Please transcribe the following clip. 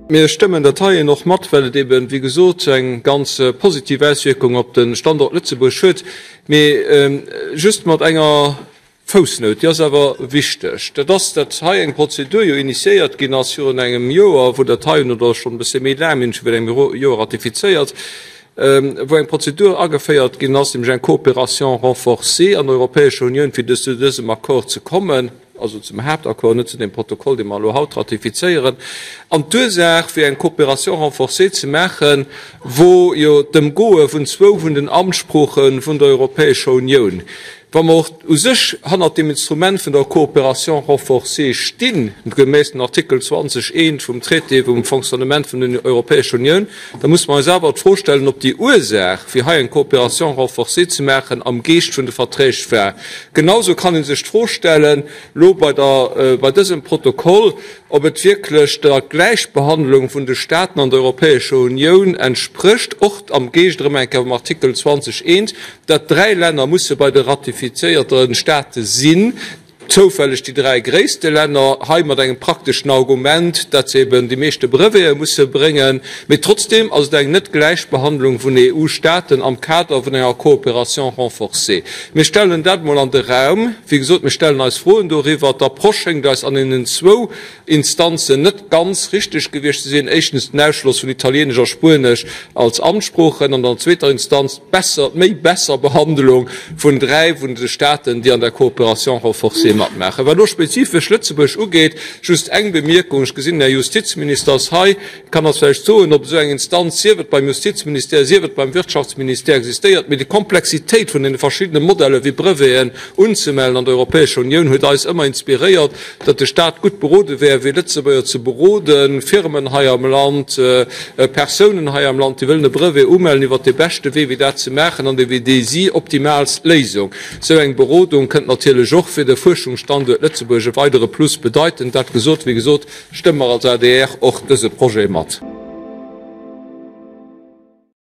Mir stëmmen dat heien och mat, well et eben, wéi gesot, eng ganz positiv Auswierkung op de Standort Lëtzebuerg huet, mee just mat enger Foussnout, déi ass awer wichteg. Dat ass, datt hei eng Prozedur jo initiéiert ginn ass virun engem Joer, wou dat heien, oder schonn e bësse méi laang, mir hunn et scho virun engem Joer ratifizéiert, wou eng Prozedur ageféiert ginn ass, nämlech eng Coopération renforcée an der Europäescher Unioun, fir zu dësem Accord ze kommen. also zum Haaptaccord, net zu deem Protokoll, dee mer elo haut ratifizéieren. An d'Ursaach, fir eng Coopération renforcée ze maachen, wor jo d'Ëmgoe vun zwou vun den Amtssprooche vun der Europäescher Unioun. Wa mer och u sech hannert deem Instrument vun der Coopération renforcée stinn, gemäss dem Artikel 20, I vum Traité vum Fonctionnement vun der Europäescher Unioun, da muss mer eis awer d'Fro stellen, ob déi Ursaach, fir hei eng Coopération renforcée ze maachen, am Geescht vun de Verträg war. Genausou kann ee sech d'Fro stellen, elo bei der, bei dësem Protokoll, ob et wierklech der Gläichbehandlung vun de Staaten an der Europäescher Unioun entsprécht, och am Geescht erëm eng Kéier vum Artikel 20 eent, datt dräi Länner musse bei de ratifizéierte Staate sinn, zoufälleg déi dräi gréisste Länner, hei mat engem prakteschen Argument, datt se eben déi meeschte Brevete musse bréngen. Mee trotzdeem ass et eng Net-Gläichbehandlung vun EU-Staaten am Kader vun enger Coopération renforcée. Mir stellen dat emol an de Raum. Wéi gesot, mir stellen eis Froen doriwwer. D'Approche schéngt eis an deenen zwou Instanzen net ganz richteg gewiescht ze sinn, éischtens den Ausschloss vun Italieenesch a Spuenesch als Amtssproochen an an zweeter Instanz d'besser, d'méi besser Behandlung vun dräi vun de Staaten, déi an der Coopération renforcée matmaachen. Wat elo spezifesch Lëtzebuerg ugeet, just eng Bemierkung, Ech gesinn, den Här Justizminister ass hei. Kann eis vläicht soen, ob esou eng Instanz, sief et beim Justizministère, sief et beim Wirtschaftsministère, existéiert. Mee déi Komplexitéit vun deene verschiddene Modelle wéi Breveten unzemellen an der Europäescher Unioun huet eis ëmmer inspiréiert, datt de Stat gutt berode wär, wéi Lëtzebuerger ze beroden, Firmen hei am Land, Persounen hei am Land, déi wëllen e Brevet umellen, iwwert dee beschte Wee wéi dat ze maachen an déi wéi déi si optimaalst Léisung. Esou eng Berodung kënnt natierlech och fir de Fuerschungsstanduert Lëtzebuerg e weidere Plus bedeiten. Dat gesot, wéi gesot, stëmme mer als adr och dëse Projet mat.